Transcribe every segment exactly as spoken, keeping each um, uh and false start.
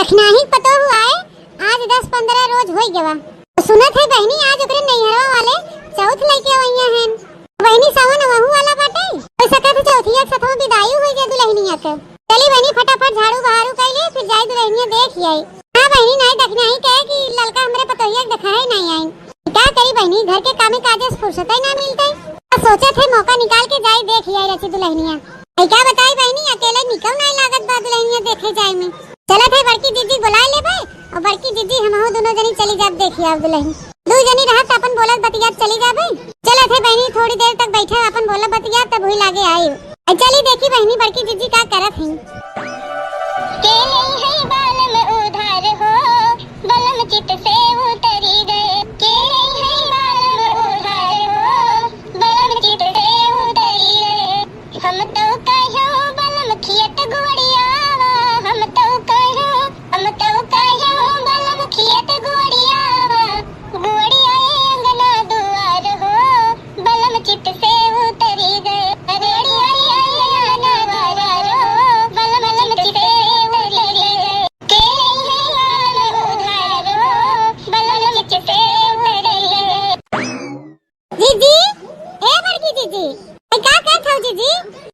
दखिनाही पतोहू आए, आज दस पन्द्रह रोज होइ गवा। सुनत है बहिनी, आज ओकरे नैहरवा वाले चौथ लइके अवइया हैं। बहिनी, सावन वहू वाला बाटे, होइ सकत है चौथिया के सथवा बिदाई होइ जाए दुलहिनिया के। चली बहिनी, फटाफट झाड़ू बहारू कइ ले, फिर जाई दुलहिनिया देखि आई। हाँ बहिनी, नाहीं दखिनाही कहे कि ललका हमरे पतोहिया के देखाए नाहीं आइन। का करी बहिनी, घर के कामे काजे से फुर्सतइ ना मिलतइ। आ सोचत है मौका निकाल के जाई देखि आई रची दुलहिनिया। अइ का बताई बहिनी, अकेले निकउ नाहीं लागत बा दुलहिनिया देखे जाए में। चलत है बड़की जिज्जी बोलाइ लेबइ, अउर बड़की जिज्जी हमहू दुनो जनी चली जाब देखि आउ दुलहिन। दू जनी रहब त अपन बोलत बतियात चली जाबइ। चलत है बहिनी, थोड़ी देर तक बइठे अपन बोलब बतियात, तब हुई लागे आइब। अइ चली देखी बहिनी बड़की जिज्जी का करत हईं। के लेई है बालम उधार हो, बलम चित से उतरी गए। के लेई है बालम उधार हो, बलम चित से उतरी गए। हम तो कहो बलम खियत गुड़ियावा, हम तो कहो, हम तो कहो बलम खियत गुड़ियावा, गुड़िया ए अंगना दुआर हो, बलम चित से उतरी गए। गुड़िया ए अंगना दुआर हो, बलम चित से उतरी गए। के लेई है बालम उधार हो, बलम चित से उतरी गए। जिज्जी, ए बड़की जिज्जी, ए का कहत हऊ जिज्जी?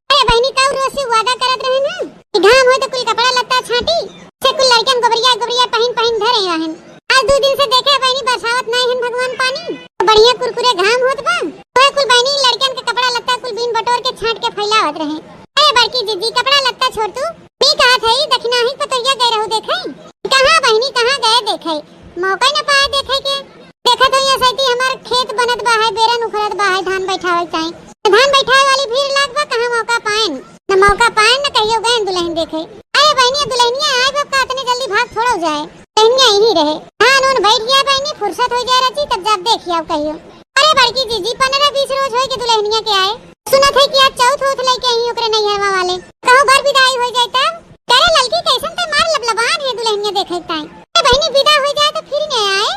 अरे बहिनी, का रोज से वादा करत रहे ना कि घाम होई त कुल कपड़ा लत्ता छाटी, से कुल लड़कन गोबरिया गोबरिया पहिन पहिन धरे रहन। आज दू दिन से देखे बहिनी, बरसावत नाहीं हन भगवान पानी, त बढ़िया कुरकुरे घाम होत बा, ओहे कुल बहिनी लड़कन के कपड़ा लत्ता कुल बीन बटोर के छाट के फैलावत रहे। अरे बड़की जिज्जी, कपड़ा लत्ता छोड़ तू, मी कहत हई दखिनाही पतोहिया गए रहू देखे, कहाँ बहिनी, कहाँ गए देखे, मौका ही न पाए देखे के। देखत होइया सैती हमार खेत बनत बा है, बेरन उखड़त बा है, धान बैठावे के चाही। त धान बैठावे वाली भीड़ लाग बा, कहाँ मौका पाएन? न मौका पाएन, न कहियो गएन दुलहिन देखे। अरे बहिनी, दुलहिनिया आए बा का, अतने जल्दी भाग थोड़ो जाए। दुलहिनिया यहीं रहे। धान उन बैठ गया बहिनी, फुर्सत होइ जाए रची, तब जाब देखि आउ कहियो। अरे बड़की जिज्जी, पन्द्रह बीस रोज होइ के दुलहिनिया के आए। सुनत है कि आज चौथ होत लइके आई ओकरे नैहरवा वाले। कहूँ बर बिदाई होइ जाए तब। करे ललकी, कइसन ते मार लबलबान है दुलहिनिया देखे के ताई। ए बहिनी, बिदा होइ जाए त फिर न आए।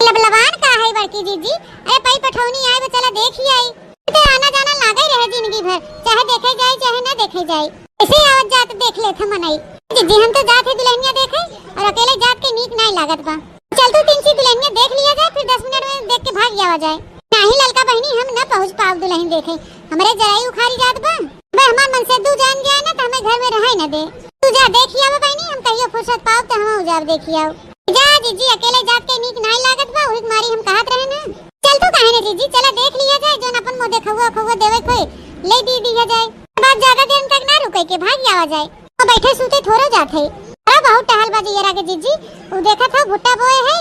लबलबान का है बड़की जिज्जी? अरे पई पठौनी आए बा, चला देखि आई। ते आना जाना लागे रहे जिंदगी भर, चाहे देखे जाए चाहे न देखे जाए, ऐसे आवत जात देख लेत ह मनई। जिज्जी, हम तो जात है दुलहिनिया देखे, अउर अकेले जात के नीक नाहीं लागत बा। चल तू तिनसी दुलहिनिया देख लिया जाए, फिर दस मिनट में देख के भाग जावा जाए। नाहीं ललका बहिनी, हम न पहुँच पाउब दुलहिन देखे, हमरे जराई उखारी जात बा। बे हमार मनसेदू जान जाए ना त हमें घर में रहइ न दे। तू जा देखि आवा बहिनी, हम कहियो फुर्सत पाउब त हमहू जाब देखि आउब। जा जिज्जी, अकेले जात के नीक नाहीं लागत बा, उही के मारी हम कहत रहे ना। चल तू काहे न जिज्जी, चला देख लिया जाए, जौन अपन मुँह देखउआ खउआ देवे कोई ले दी दिया जाए। बात ज्यादा देर तक ना रुके के, भाग जावा जाए। अउ बैठे सूते थोड़ो जात है। अरे बहुत टहल बा जियरा के जिज्जी, उ देखत हउ भुट्टा बोए है,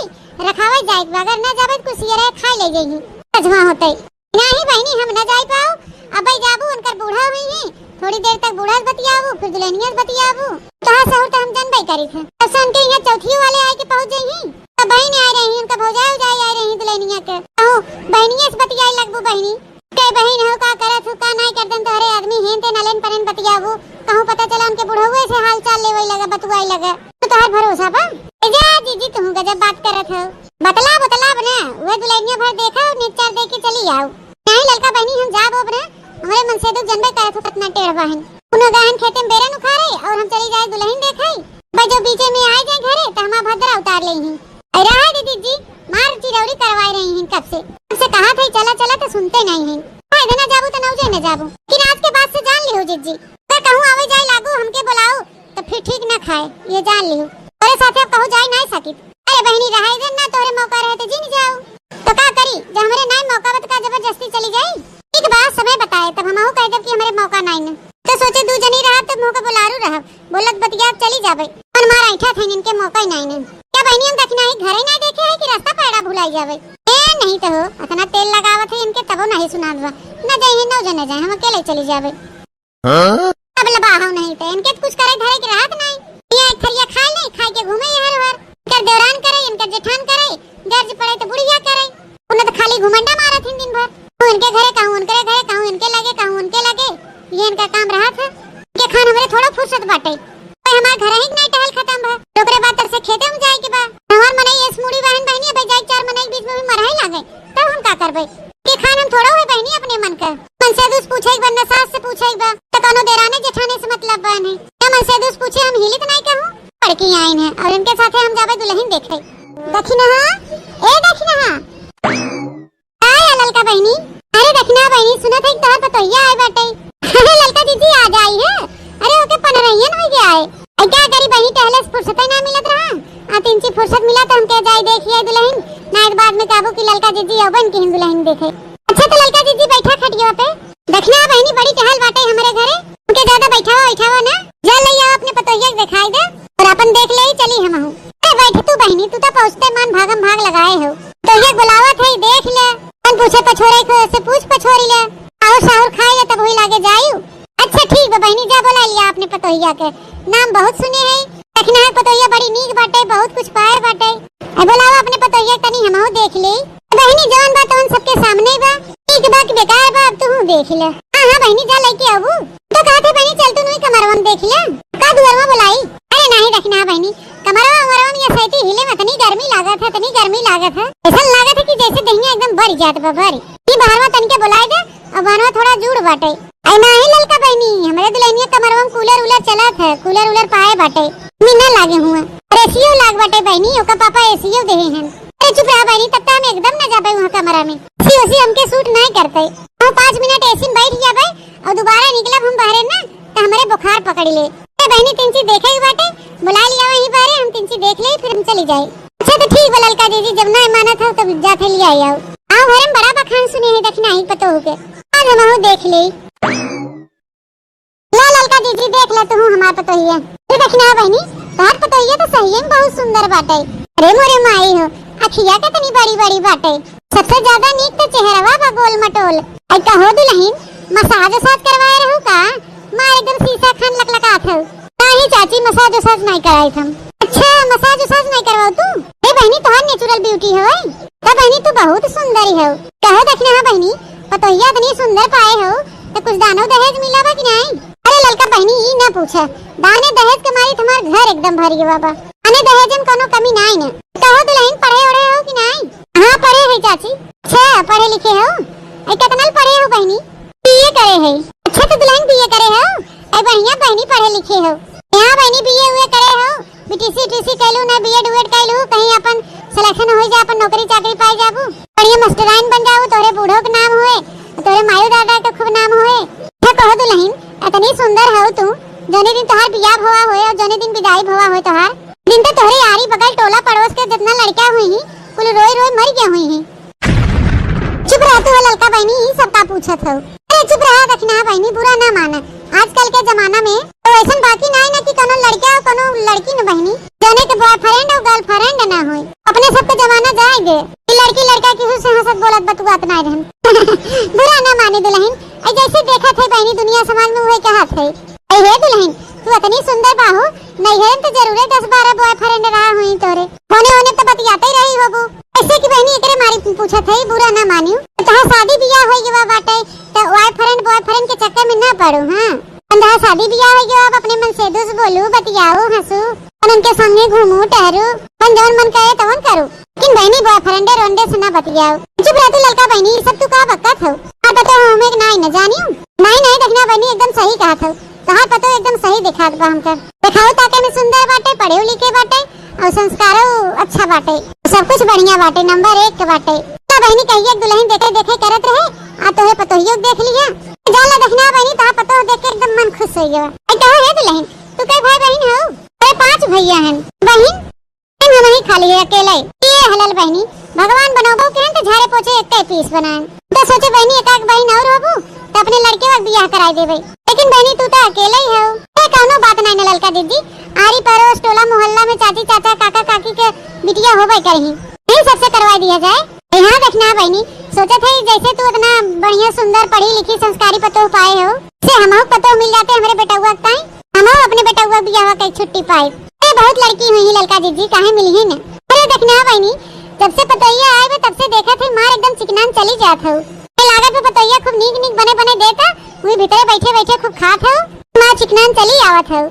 रखावे जाए के बा, अगर ना जाबे त कुछ सियरा खाइ ले जइहीं। सजमा होतइ। नाहीं बहिनी, हम न जाइ पाउब। अबइ जाबू, उनकर बूढ़ा हुइहीं, थोड़ी देर तक बूढ़ा से बतियाबू, फिर दुलहिनिया से बतियाबू। तोहार सहूर त हम जनबइ करित ह। तब से उनके इहाँ चौथियो वाले आइके पहुँच जइहीं। तब बहिन आइ रही, उनका भौजाई उजाई आइ रही दुलहिनिया के। कहूँ बहिनिया से बतियाइ लगबू बहिनी। के बहिन हो, का करत हो, का नाहीं करत हो, तोहरे आदमी हेन तेन अलेन परेन बतियाबू। कहूँ पता चला उनके बुढ़उए से हाल चाल लेवइ लगा, बतुआइ लगा। त तोहार भरोसा बा? ए जा जिज्जी, तुहूँ गजब बात करत हउ। बतलाब बतलाब ना, उहे दुलहिनिया भर देखा अउर नेग चार देके चली आउ। नाहीं ललका बहिनी, हम जाब अब ना, हमरे मनसेदू जनबे करत हउ कतना टेढ़ बाहिन। उनो गहन खेते में बेरन उखारे अउर हम चली जाए दुलहिन देखइ। बस जो बीचे में आइ जाए घरे त हमार भद्रा उतार लेइहीं। अरे रहा दीदी जी, मार चिरौरी करवाइ रही हैं कब से, कब से कहत है चला चला त सुनते नाहीं हैं। काहे देना जाबू त नौजे न जाबू, कि आज के बाद से जान लिहो जिज्जी। अगर कहूँ आवइ जाइ लागू हमके बोलाउ, त फिर ठीक न खाए, ये जान लिहु। तोरे साथे अब कहूँ जाइ नाहीं सकित। अरे बहिनी, रहाई दे ना, तोरे मौका रहे त जिन जाउ। त का करी, जब हमरे नाहीं मौका बा त का जबरदस्ती चली जाई? ठीक बा, समय बताए, तब हमहू कहि देब कि हमरे मौका नाहीं न। त सोचे दू जनी रहब त मुँह के बोलारू रहब, बोलत बतियात चली जाबे। मन मार ऐठा थे, इनके मौका ही नाहीं न। का बहिनी, हम दखिनाही घरे नाहीं देखे है कि रस्ता पैड़ा भुलाई जाबे? ए नहीं त हो, अतना तेल लगावत है इनके तबो नाहीं सुनात बा। न जाइए, नौ जने जाए, हम अकेले चली जाबे। हाँ? अब लबाहव नहीं त इनके त कुछ करे धरे के रहत नहीं। यहाँ एक थरिया खाए नहीं, खाए के घूमे यहाँ ओहर। इनकर देवरान करे, इनकर जेठान करे, गरज पड़े त बुढ़िया करे। उन्हें त खाली घुमंडा मारत हिन दिन भर। कहूँ इनके घरे, कहूँ उनके घरे, कहूँ इनके लगे, कहूँ उनके लगे। ये इनका काम रहत है। इनके खान हमरे थोड़ा फुर्सत बाटे। भाई हमार घर ही नहीं टहल खतम बा। ओकरे बाद तर से खेते में जाए के बा। हमार मनई एस मुड़ी बहन बहनी, अब जाए चार मनई के बीच में भी मरहे लागे। तब हम का करबे? के खान हम थोड़ा हुए बहिनी अपने मन के। मनसेदू से पूछे एक बार, न सास से पूछे एक बार, त कौनो देराने जेठाने से मतलब बन है। या मनसेदू से पूछे हम हिलित नाहीं कहूँ। बड़की आइन है और इनके साथे हम जाबे दुलहिन देखे। दखिनहा, ए दखिनहा। का है ललका बहिनी? अरे दखिनहा बहिनी, सुनत है कि तोहार पतोहिया आए बाटे। अरे ललका जीजी आ जाई है। अरे ओके पनरहियन होइ गया है। ऐ का करी बहिनी, टहले से फुर्सत ही ना मिलत रहा। आ तिनची फुर्सत मिला तो हमके जाई देखिए दुलहिन, ना एक बाद में कहबू कि ललका जीजी अबन की दुलहिन देखे। अच्छा तो ललका जीजी बैठा खटिया पे। दखिनहा बहिनी बड़ी टहल बाटे हमरे घरे, उनके ज्यादा बैठावा बैठावा ना। जा ले आओ अपने पतोहिया के देखाई दे और अपन देख ले चली हमहू। अरे बैठ तू बहिनी, तू तो पहुँचते मन भागम भाग लगाए हो। पतोहिया के बुलावत है, देख ले। मन पूछे पछोरे को से पूछ पछोरी ले। आओ साहुर खाए ले तब हुई लागे जायू। अच्छा ठीक बा बहिनी, जा बोला लिया अपने पतोहिया के। नाम बहुत सुने है, दखिनहा के पतोहिया बड़ी नीक बाटे, बहुत कुछ पाए बाटे। ए, बोलावा अपने पतोहिया के तनी हमहू देख ले। बहिनी जवन बा तवन सबके सामने बा, ठीक बा कि बेकार बा, अब तू देख ले। हाँ हाँ बहिनी जा लेके आबू। तो कहत है बहिनी चल तू नुई कमरवा में देख ले, का दुअरवा बोलाई? अरे नाही दखिनहा बहिनी, कमरवा उमरवा में या सैती हिले में इतनी गर्मी लागत है, इतनी गर्मी लागत है, ऐसा लागत है कि जैसे दहिया एकदम बरी जात बा बरी। ई बहरवा तनिके बोलाए दे, अब बहरवा थोड़ा जूड़ बाटे। अरे नाही ललका बहिनी, हमरे दुलहिनिया कमरवा में कूलर उलर चलत है, कूलर उलर पाए बाटे, मी ना लागे हुआ। अरे एसीओ लाग बाटे बहिनी, ओका पापा एसीओ देहे हैं। अरे चुप रहा बहिनी, तब तो हम एकदम ना जाबे वहाँ कमरा में। एसी ओसी हमके सूट नहीं करते। हम पाँच मिनट एसी में बैठ जाबे और दोबारा निकलब हम बाहरे ना, तो हमरे बुखार पकड़ ले। अरे बहिनी, तीन चीज देखे के बाटे, बुला लिया वहीं बाहरे, हम तीन चीज देख ले, फिर हम चली जाए। अच्छा तो ठीक बा ललका जीजी, जब ना मानत हो तब जाते लिया आओ। आओ घर में बड़ा बखान सुने है दखिनहा ही पतोह के, आज हम देख ले। ला ललका जीजी, देख ले तू हमार पतोहिया। ये दखिनहा बहिनी, तोहार पतोहिया तो सही में बहुत सुंदर बाटे। अरे मोरे माई हो, अखिया कितनी बड़ी बड़ी बाटे। सबसे ज्यादा नीक तो चेहरवा बा गोल मटोल। ऐ कहो दुलहिन, मसाज उसाज करवाए रहू का? मार एकदम शीशा खान लकलकात हो। नाही चाची, मसाज उसाज नाही कराइत हम। अच्छा, मसाज उसाज नाही करवाओ तू? ए बहिनी, तोहार नेचुरल ब्यूटी हवे। त बहिनी, तू बहुत सुंदर हो। कहो दखिनहा बहिनी, पतोहिया इतनी सुंदर पाए हो, त कुछ दानो दहेज मिला बा कि नाही? अरे ललका बहिनी, ई ना पूछा, दाने दहेज के मारी तुम्हार घर एकदम भर गवा बा। अने दहेज में कोनो कमी नाही ना। कहो दुलहिन, पढ़े ओढ़े हो कि नाही? हाँ, पढ़े है चाची। अच्छा, पढ़े लिखे हो? ऐ कितना पढ़े हो बहिनी? बीए करे है। अच्छा, तो दुलहिन बीए करे हो? ऐ बढ़िया बहिनी, पढ़े लिखे हो। यहाँ बहिनी बीए उए करे हो, बीटीसी टीसी कैलू ना, बीएड उएड कैलू, कहीं अपन सिलेक्शन हो जा, अपन नौकरी चाकरी पाए जाबू, बढ़िया मास्टराइन बन जाबू, तोरे बूढ़ो के नाम होए, तोरे मायू दादा के खूब नाम होए। अच्छा कहो दुलहिन, इतनी सुंदर हो तू, जौने दिन तोहार बियाह भवा होए और जौने दिन विदाई भवा होए तोहार, दिन तो तोहरे यारी बगल टोला पड़ोस के जितना लड़का हुई ही, कुल रोई रोई मर गया हुई ही। चुप रह तू हो ललका बहिनी, ई सब का पूछत हो? अरे चुप रहा दखिनहा बहिनी, बुरा ना माना। आजकल के जमाना में तो ऐसन बाकी नाही ना कि कोनो लड़का कोनो लड़की न बहिनी, जौने के बॉयफ्रेंड और गर्लफ्रेंड ना होई। अपने सबके जमाना जाएंगे कि लड़की लड़का किसी से हंसत बोलत बतुआत नाही रहन। बुरा ना माने दुलहिन, ऐ जैसे देखत है बहिनी दुनिया समाज में वही कहत है। ऐ हे दुलहिन, तू इतनी सुंदर बाहू, नैहर में तो जरूरे दस बारह बॉयफ्रेंड रहा हुई तोरे। होने होने तो बतियाते ही रही होबू। ऐसे कि बहिनी एकरे मारी पूछत है, बुरा ना मानियो। तो तोहार शादी बियाह हो गवा बाटे, तो बॉयफ्रेंड बॉयफ्रेंड के चक्कर में ना पड़ू, हाँ। हम तोहार शादी बियाह हो गवा, अब अपने मन से दुस बोलू, बतियाओ, हंसू, और उनके संगे घूमू, टहरू, अपन जौन मन करे तवन करू। लेकिन बहिनी बॉयफ्रेंडे रोंडे से ना बतियाओ। चुप रह तू ललका बहिनी, ई सब तू का बकत हो? आप बताओ हमें कि नाही न जानियो। नाही नाही दखिनहा बहिनी एकदम सही कहत हो। तोहार पतोह एकदम सही देखात बा हमका। देखाऊ ताके में सुंदर बाटे, पढ़े लिखे बाटे और संस्कारो अच्छा बाटे, सब कुछ बढ़िया बाटे, नंबर एक के बाटे। तो बहिनी कहिए एक दुलहिन देखे देखे करत रहे, आ तोहे पतोहियो देख लिया। जा ला दखिनहा बहिनी, तोहार पतोह देख के एकदम मन खुश हो गया। ऐ कहो हे दुलहिन, तू कई भाई बहिन हो? अरे पांच भैया हैं। बहिन हम वही खाली है अकेले। ये हलल बहिनी, भगवान बनौबो के हैं तो झाड़े पोछे एक पीस बनाए। तो सोचे बहिनी एक आध बहिन और होबू तो अपने लड़के का बियाह कराई देबे। लेकिन बहिनी तू तो अकेले ही हो। ए, कौनो बात नहीं न ललका दीदी, आरी पड़ोस टोला मोहल्ला में चाची चाचा काका काकी के बिटिया होबे करही, यही सबसे करवा दिया जाए। यहाँ देखना बहिनी, सोचत है जैसे तू इतना बढ़िया सुंदर पढ़ी लिखी संस्कारी पतोह पाए हो, से हमहू पतोह मिल जाते हमरे बेटउआ के ताई। हमहू अपने बेटउआ बियाह के छुट्टी पाई। ए, बहुत लड़की हुई ही ललका जीजी, काहे मिली ही न। अरे देखना बहिनी, जब से पतोहिया आए बे, तब से देखत है मार एकदम चिकनान चली जात हो। ए, लागत बे पतोहिया खूब नीक नीक बने बने देता, वही भीतरे बैठे बैठे खूब खात हो, मार चिकनान चली आवत हो।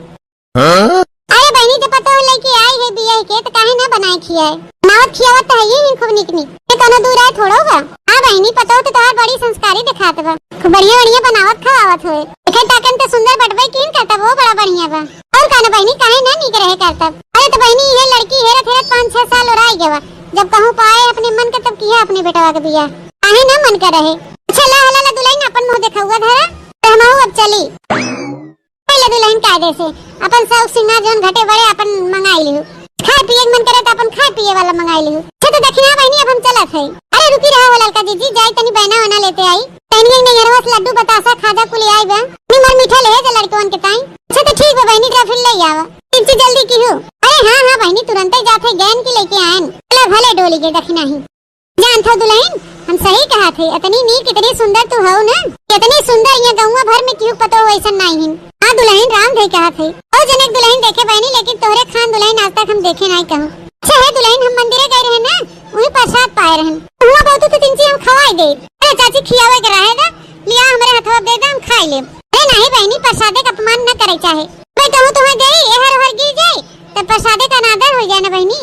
हाँ? अरे बहिनी, जब पतोह लेके आई है बियाह के, तो काहे ना बनाए खियाए? बनावत खियावत तो है ही खूब नीक नीक। ये कोनो दूर आए थोड़ो बा। हाँ बहिनी, पतोह तो तोहार बड़ी संस्कारी देखात बा। खूब बढ़िया बढ़िया बनावत खवावत होए। देखे ताकन तो सुंदर बटबे कीन करतब, वो बड़ा बढ़िया बा। और का ना बहिनी, काहे ना नीक रहे करतब। अरे तो बहिनी, ये लड़की हेरत हेरत पाँच छह साल ओराई गवा। जब कहूँ पाए अपने मन के, तब किया अपने बेटवा के बियाह। काहे ना मन का रहे। अच्छा ला, हला ला दुलहिन, अपन मुँह देखउआ धरा। तो हमहू अब चली। पहले दुलहिन कायदे से अपन शौक सिंगार जौन घटे बड़े अपन मंगाई लिहू। खाए पिए के मन करे तो अपन खाए पिए वाला मंगाई लिहू। अच्छा तो दखिना बहिनी, अब हम चलत है। अरे रुकी रहा हो ललका जीजी, जाई तनी बैना वैना लेते आई। तनी एक नैहरवा से लड्डू बतासा खाजा कुल आई बा। तनी मर मीठा ले जा लड़कवन के ताई। अच्छा तो ठीक बा बहिनी, जा फिर ले आवा। तिनची जल्दी की हो। अरे हाँ हाँ बहिनी, तुरंते जात है, गैन की लेके आयन। चला भले डोली के दखिना ही। जानत हो दुलहिन, हम सही कहत है, इतनी नीक, इतनी सुंदर तू हऊ ना, इतनी सुंदर यहाँ गौवा भर में केहू पतोह वैसन नाई हिन। हाँ दुलहिन, राम धई कहत है। ओ जनक दुलहिन देखे बहिनी, लेकिन तोहरे खान दुलहिन आज तक हम देखे नाई कहूँ। अच्छा है दुलहिन, हम मंदिरे गए रहे ना, वही प्रसाद पाए रहन। हुआ बहुत तो तिनची हम खवाई दे। अरे चाची, खियावे के रहे ना, लिया हमरे हथवा दे दे, हम खाई लेब। अरे नाही बहिनी, प्रसादे का अपमान न करे चाहे। मैं कहूँ तुम्हें दे, एहर ओहर गिर जाए, तब प्रसादे का अनादर हो जाए ना बहिनी,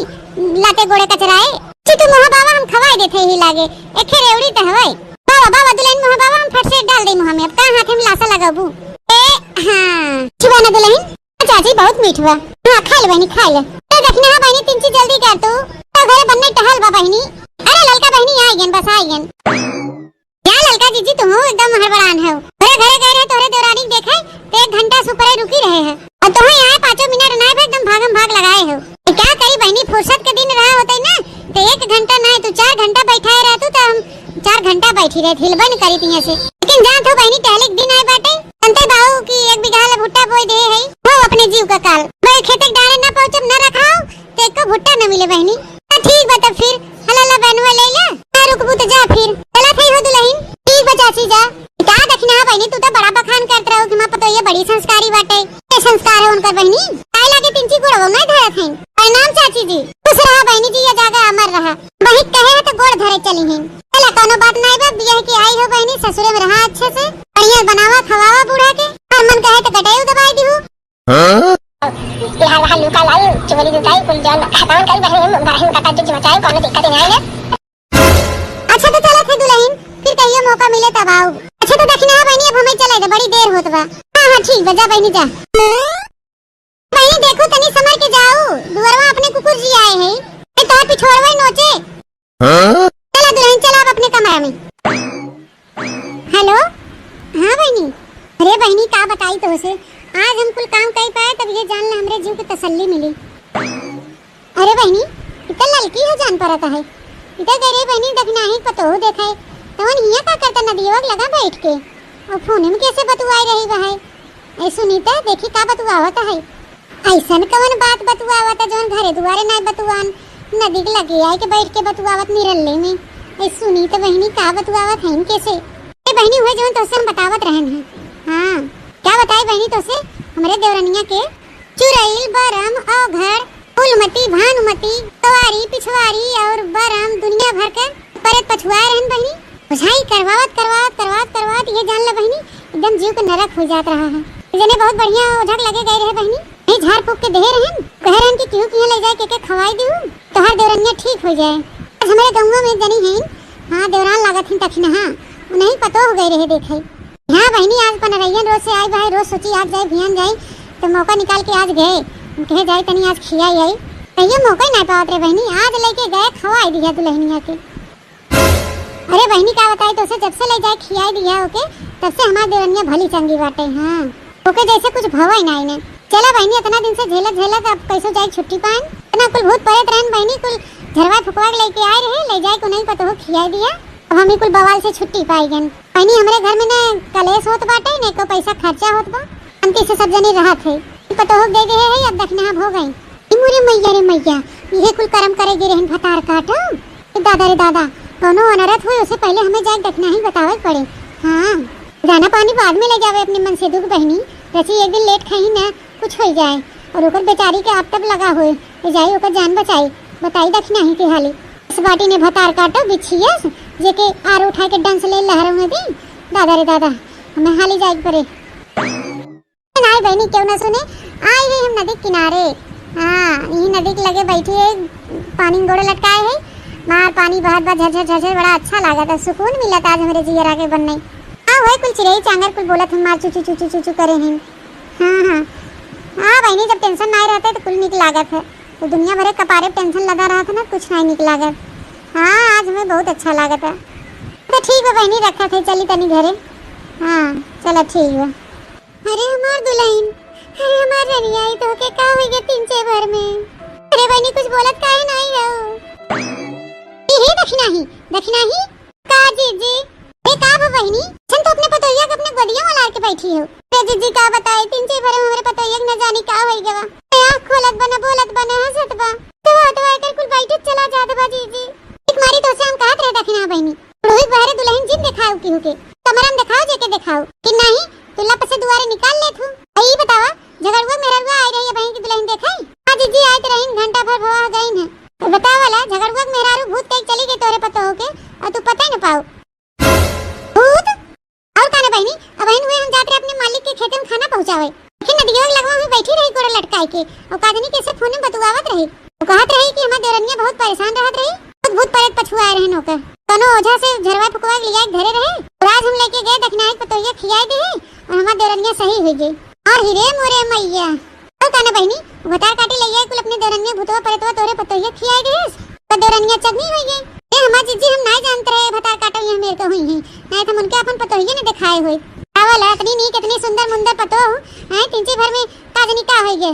लाते गोड़े कचराए। ची तू मुँह बाबा, हम खवाई देते ही लागे, एखे रेवड़ी त हवे। बाबा, बाबा, दुलहिन मुँह बाबा, हम फट से डाल दे मुँह में, अब का हाथे में लासा लगाबू? ए, हाँ। चुबा ना दुलहिन, चाची बहुत मीठ बा। हाँ, खा ले बहिनी, खा ले। तो दखिना बहिनी, तिनची जल्दी कर तू, तो घरे बनने टहल बा बहिनी। अरे ललका बहिनी, आई गन, बस आई गन। या ललका जीजी, तुहू एकदम हड़बड़ान हो। घरे घरे गए रहे तोहरे देवरानी के देखे, तो एक घंटा से ऊपर रुकी रहे है। और तुहू यहाँ पाँचों मिनट ना बे एकदम भागम भाग लगाए हो। तो क्या करी बहिनी, फुर्सत के दिन रहा होते ना, तो एक घंटा ना, तू चार घंटा बैठाए रहतू, तो हम चार घंटा बैठी रहे, हिलबे न करी तिया से। लेकिन जान तो बहिनी, टहले के दिन आए बाटे, अंते बाऊ की एक बीघा ला भुट्टा बोई दे है, हो अपने जीव का काल। मैं खेते के डारे ना पहुँचब, ना रखाओ, तो एको भुट्टा न मिले बहिनी। तो ठीक बा, तब फिर हला ला बहनवा ले ले। ना रुकबू तो जा फिर। चला थई हो दुलहिन। ठीक बा चाची, जा। का दखिना बहिनी, तू तो बड़ा बखान करत रहो कि माँ पतोहिया बड़ी संस्कारी बाटे। ये संस्कार है उनकर बहिनी। काहे लागे तिनची गोड़वा में धरत हैं। प्रणाम चाची जी। खुश रहा बहिनी जी, ये जागा अमर रहा। वही कहे है तो गोड़ धरे चली हैं। चला कोनो बात नाई बा, बियाह की आई हो बहिनी, ससुरे में रहा अच्छे से। बढ़िया बनावा खवावा बूढ़ा के। और मन कहे तो गटैयो दबाई दिहू। हाँ? बिहार वहाँ लुका लाई, चोरी लुकाई, कुल जौन खतवन करी, बहिन, बहिन का ताजुब मचाई, कौनो दिक्कत नहीं आए। अच्छा तो चला थे दुलहिन, फिर कहियो मौका मिले तब आऊ। अच्छा तो दखिना बहिनी, अब हमें चले दे, बड़ी देर होत बा। हाँ, हाँ, ठीक बा, जा बहिनी जा। बहिनी देखो तनी समर के जाऊ, दुअरवा अपने कुकुर जी आए हैं। ए, तोहर पिछोड़वा ही नोचे। हाँ? चला दुलहिन, चला अब अपने कमरा में। हेलो, हाँ बहिनी। अरे बहिनी, का बताई तोहसे, आज हम कुल काम कई पाए, तब ये जान ले हमरे जीव के तसल्ली मिली। अरे बहिनी, इ त ललकी हो जान परत है। इ त गए रही बहिनी दखिनाही पतोहू देखाए, तवन हियाँ का करता नदियवा के लगा बैठ के, और फोन में कैसे बतुआई रही बा है। ए सुनीता, देखी का बतुआवत है। ऐसन कवन बात बतुआवत, जौन घरे दुआरे नाय बतुआन, नदी के लगे आए के बैठ के बतुआवत निरल्ले में। ए सुनीता बहिनी, का बतुआवत है इनके से? ए बहिनी, हुए जौन तोहसे हम बतावत रहन है। हाँ, क्या बताई बहिनी तोहसे? हमरे देवरनिया के चुरैल, बरम, औघड़, फूलमती, भानुमती, सवारी, पिछवारी और बरम दुनिया भर के परेत पछुआए रहन बहिनी। ओझाई करवावत, करवावत, करवावत, करवावत, ये जान ले बहिनी, एकदम जीव के नरक हो जात रहा है। जने बहुत बढ़िया ओझा के लगे गए रहे बहिनी, ये झाड़ फूक के देहे रहन, कहे रहन कि केहू किहाँ ले जाए के, के खवाई दिहू, तोहार देवरनिया ठीक हो जाए। आज हमारे गौवा में जनी हैं, हाँ, देवरान लागत हैं तखिन, हाँ, उन्हीं पतो हो गए रहे देखे। हाँ बहिनी, आज पनरैयन रोज से आई बा, रोज सोची आज जाए, भियान जाए, तो मौका निकाल के आज गए, कहे जाए तनी आज खियाई आई, कहियो मौका ही नहीं पावत रे बहिनी, आज लेके गए, खवाई दिया दुलहिनिया के। अरे बहिनी, का बताई तोसे, जब से ले जाए खियाई दिया ओके, तब से हमार देवनिया भली चंगी बाटे। हाँ, ओके जैसे कुछ भवा ही नाई ने। चला बहिनी, इतना दिन से झेलत झेलत अब कैसो जाए छुट्टी पाएन। इतना कुल भूत परेत रहन बहिनी, कुल झरवा फुकवा के लेके आए रहे, ले जाए को नहीं पतो हो खियाई दिया। अब हम ही कुल बवाल से छुट्टी पाई गन। बहिनी, हमरे घर में न कलेश होत बाटे, न को पैसा खर्चा होत बा। शांति से सब जनी रहत है। पतो हो दे दे है, अब दखिना हो गई। ए मोरे मैया रे मैया, इहे कुल करम करे गे रहन भतार काटो। ए दादा रे दादा, कौनो अनरथ होए, उससे पहले हमें जाए दखिना ही बतावे के पड़े। हाँ, दाना पानी बाद में ले जावे अपने मन से दुख बहिनी, रची एक दिन लेट खाई ना, कुछ हो जाए। और ओकर बेचारी के आप तब लगा होए, ले जाई ओकर जान बचाई, बताई दखिना ही के हाली। इस बाटी ने भतार काटो बिछियस, जेके आर उठा के डंस ले लहरों में दी। दादा रे दादा, हमें हाली जाए के पड़े। नाय बहिनी, केहू ना सुने। आई है हम नदी किनारे। हाँ, यही नदी के लगे बैठी है, पानी में गोड़ लटकाए है। बाहर पानी बहत बा झरझर झरझर, बड़ा अच्छा लागत है, सुकून मिलत आज हमरे जियरा के बन्ने। हाँ, वही कुल चिरई चांगर कुल बोलत हैं, मार चू चू चू चू चू चू करे हैं। हाँ, हाँ। हाँ बहिनी, जब tension नाहीं रहत है तो कुल निक लागत है, तो दुनिया भरे कपारे पे tension लदा रहत है ना, कुछ नाहीं निक लागत। हाँ, आज हमें बहुत अच्छा लागत है। तो ठीक बा बहिनी, रखत है, चली तनी घरे। हाँ, चला ठीक बा। अरे हमार दुलहिन, अरे हमार रनिया, ई तोहके का होइ गए तीन चार भर में? अरे बहिनी, कुछ बोलत काहे नाहीं हो? ए हे दखिनाही, दखिनाही, का जीजी? ए का भा बहिनी? छन तो अपने पतोहिया के अपने गोदिया में लार के बैठी हो। रे जीजी का बताई, तीन चार भर में हमरे पतोहिया के न जानी का होइ गवा। ए आँख खोलत बा न, बोलत बा न, हंसत बा। तो तो एकर कुल बैठत चला जात बा जीजी। एक मारी तोसे हम कहत रहे दखिना बहिनी, बुढ़ऊ के बहरे दुलहिन जिन देखाओ केहू के, कमरा में देखाओ, जेके देखाओ कि नाहीं, तू लप से दुआरे निकाल लेत हूँ। आ ई बतावा, झगड़ुआ मेहररुआ आए रही है बहिन की दुलहिन देखे? हाँ जीजी, आए तो रहीन, घंटा भर भवा गईन है। तो बतावा ला, झगड़ुआ के मेहरारू भूत कही चली गई तोरे पतोह के, और तू पता ही न पाओ। भूत? और का ना बहिनी, अबहिन हुए हम जात रहे अपने मालिक के खेते में खाना पहुँचावे। फिर नदिया के लगवा हुई बैठी रही गोड़ लटकाए के, और काजनी के से फोन में बतुआवत रही। वो कहत रही कि हमार देवरनिया बहुत परेशान रहत रही, बहुत भूत प्रेत पछुआए रहे नोके। कौनो ओझा से झरवा फुकवा के लिया के धरे रहे, और आज हम लेके गए दखिनाई के पतोहिया खियाए दे, और हमार देवरनिया सही हुई गई। और हिरे मोरे मैया, और का ना बहिनी, भतार काटी ले गए कुल अपने देवरनिया भूतवा प्रेतवा तोरे पतोहिया खियाए देस, तो देवरनिया चटनी हुई गई। ए हमार जीजी, हम नाहीं जानत रहे भतार काटो ये मेर के हुई हैं, नाहीं तो हम उनके अपन पतोहिया ने दिखाए हुई। आवल, इतनी नीक, इतनी सुंदर मुंदर पतोह, हैं, तीन चार भर में काजनी का हुई गए,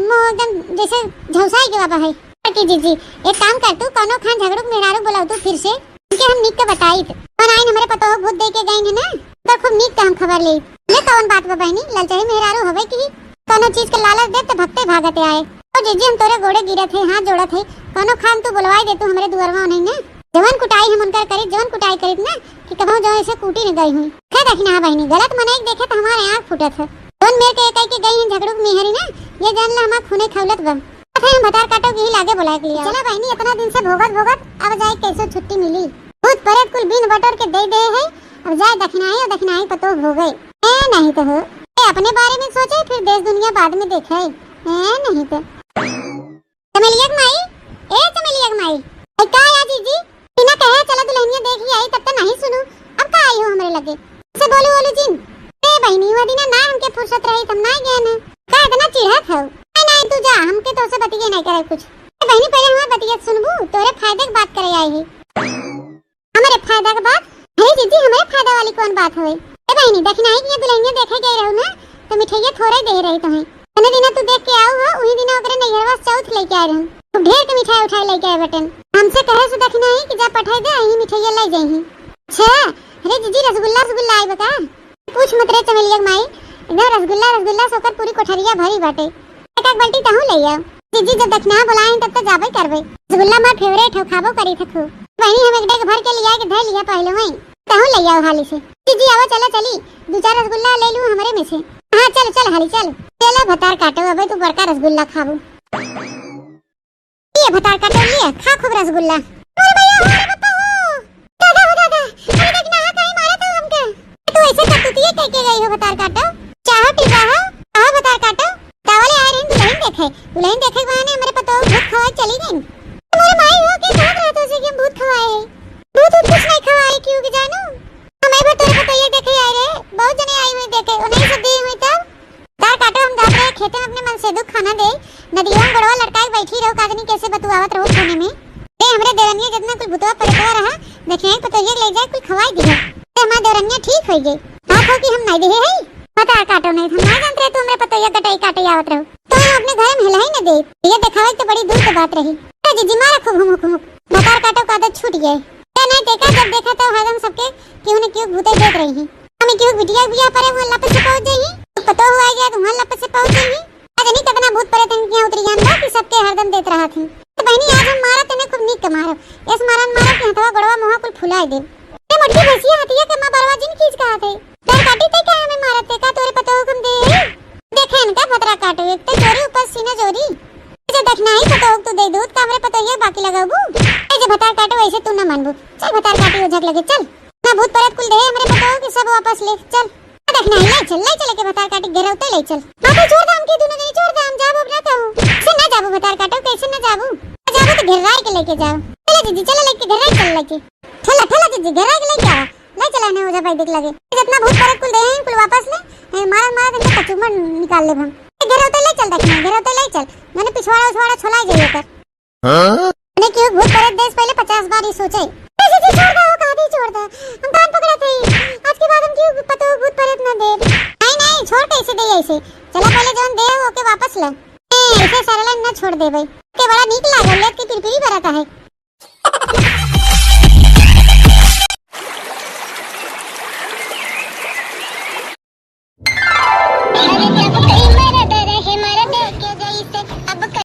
मुँह एकदम जैसे झौसाई के बाबा है। और की जीजी, एक काम कर तू, कौनो खान झगड़ू के मेहरारू बुलाओ तू फिर से, इनके हम नीक के बताई। कौन आइन हमरे पतोह भूत दे के गई है ना, तो खूब नीक के हम खबर ले। ले कौन बात बा बहिनी, ललचाई मेहरारू हवे की कौनो चीज के लालच दे तो भगते भागते आए। ओ जीजी, हम तोरे गोड़े गिरत है, हाथ जोड़त है, कौनो खान तू बुलवाई दे तू हमरे दुआरवा नहीं ना। जवन कुटाई हम उनकर करित, जवन कुटाई करित ना कि कबहूँ जो ऐसे कूटी न गई हुई। खै दखिना बहिनी, गलत मनई के देखे तो हमारे आँख फूटत है। जवन मेर के कह के गई हैं झगड़ू के मेहरी ना, ये जान ला हमार खूने खौलत बा। अबे हम भतार काटो के ही लागे बुलाए के लिए। चला बहिनी, इतना दिन से भोगत भोगत अब जाए कैसे छुट्टी मिली। भूत प्रेत कुल बीन बटोर के दे दे है, अब जाए दखिनाही और दखिनाही पतोह भोगे। ए नहीं तो हो, ए अपने बारे में सोचे, फिर देश दुनिया बाद में देखे। ए नहीं तो। चमेलिया के माई, ए चमेलिया के माई, ए का या जीजी? बिना कहे चला दुलहिनिया देख ही आई, तब तो नहीं सुनू। अब का आई हो हमरे लगे? से बोलू बोलू जिन। ए बहिनी, वह दिना ना हमके फुर्सत रही, तब ना गए ना। का इतना चिढ़त हो? ए नहीं, तू जा, हमके तोसे बतिये नहीं करे कुछ। ए बहिनी, पहले हमार बतिया सुनबू, तोरे फायदे के बात करे आई ही। हमरे फायदा के बात? अरे जीजी, हमरे फायदा वाली कौन बात होए? ए बहिनी, दखिनाही के दुलहिनिया देखे गए रहू ना, तो मिठाइया थोड़े दे रही तुम्हें। जने दिना तू देख के आऊ हो, उही दिना ओकरे नैहरवा से चौथ लेके आए रहन। खूब ढेर के मिठाई उठाई लेके आए बटन। हमसे कहे से दखिनाही कि जा पठाई दे, यही मिठाइया ले जाई। अच्छा, अरे जीजी, रसगुल्ला, रसगुल्ला आई बका? पूछ मत रे चमेलिया के माई, एकदम रसगुल्ला, रसगुल्ला से ओकर पूरी कोठरिया भरी बाटे। एक, एक बाल्टी तहूँ ले आओ। जीजी, जब दखिना बुलाए तब तो जाबे करबे। रसगुल्ला हमार favourite हो, खाबो करी थे खूब। बहिनी, हम एक डेग भर के लिया के धर लिया पहले वहीं। तहूँ ले आओ हाली से। जीजी, आवा चला चली, दो चार रसगुल्ला ले लू हमरे में से। हाँ, चल, चल हाली चल। चला भतार काटो, अबे तू बड़का रसगुल्ला खाबू। ये भतार काटो, ये खा खूब रसगुल्ला। अरे भैया हो, अरे पप्पा हो, दादा हो दादा, अरे देख ना, हाँ, कहीं मारा था हमके। तू ऐसे करतूतिये कह के गई हो भतार काटो, चाहो टिपा हो, कहो भतार काटो, तावले आए रही दुलहिन देखे, दुलहिन देखे के बहाने हमरे पतोह भूत खवाए चली गई। तुम्हारे माई हो के कहत रहे तो से कि हम भूत खवाए हैं, भूत भूत कुछ नहीं खवाए, क्यों के जानू, हम एक बार तोरे पतोहिया देखे आए रहे, बहुत जने आई हुई देखे, उन्हें सब दी हुई तब। तार काटो हम जात रहे खेते में अपने मन से दुख खाना दे, नदिया में गोड़वा लटकाए बैठी रहो, काजनी कैसे बतुआवत रहो कोने में। ए, हमरे देवरनिया जितना कुल भूतवा प्रेतवा रहा, देखे हैं पतोहिया के ले जाए कुल खवाई दिया। ए, हमार देवरनिया ठीक होई गई। आप हो कि हम नहीं देहे है? भतार काटो नहीं, हम नहीं जानते रहे तू हमरे पतोहिया कटाई काटे आवत रहो। तो हम अपने घर में हिला ही न दे। ये दिखावे तो बड़ी दूर की बात रही। ए, जीजी मारा खूब हुमुक हुमुक। भतार काटो का आदत छूट गए। ए, नहीं देखा, जब देखा तो हरदम सबके क्यों न क्यों भूते देख रही हैं। हमें क्यों बिटिया बिया परे वहाँ लपट से पहुँच जाई, पतो हुआ गया तो वहाँ लपट से पहुँच जाई। आज नहीं कितना भूत प्रेत इनके यहाँ उतरी जान दो कि सबके हरदम देत रहा थी। तो बहनी आज हम मारा तने खूब नीक के मारो, ऐस मारन मारो कि हथवा गोड़वा मुँहा कुल फुलाए दे। ते मोटकी भैंसिया हथिया के माँ बरवा जिन खींच कहा थे। डर काटी ते क्या हमें मारत ते का तोरे पतो हुकम दे है? देखे इनका भतरा काटो, एक तो चोरी ऊपर सीना चोरी। जे देखना ही पतो हुक तू दे दूध का हमरे पतो ये बाकी लगाबू। ए जे भतार काटो ऐसे तू ना मानबू। चल भतार काटी हो झक लगे चल। ना भूत प्रेत कुल दे हमरे पतोह के सब वापस ले चल। ना देखना है, ले चल, ले चल के भतार काटी घेरौते ले चल। हाँ तो छोड़ दे हमके दोनों जने छोड़ दे, हम जाबो अब ना कहूँ। कैसे ना जाबो भतार काटो, कैसे ना जाबो? ना जाबो तो घेराई के लेके जाओ। चला जीजी, चला लेके घर चल लेके। ठेला, ठेला जीजी, घर के लेके आवा। ले चला इन्हें ओझा भाई देख लगे। जितना भूत प्रेत कुल दे हैं, कुल वापस ले। ए, मारा, मारा, इनका कचूमर निकाल ले हम। घर होते ले चल, देख, घर होते ले चल। मैंने पिछवाड़ा उछवाड़ा छोला जाइए कर। हाँ? मैंने क्यों भूत प्रेत देश पहले पचास बार ही सोचे। ए जीजी, छोड़ दो, कहा दी छोड़ दो। हम कान पकड़े थे। आज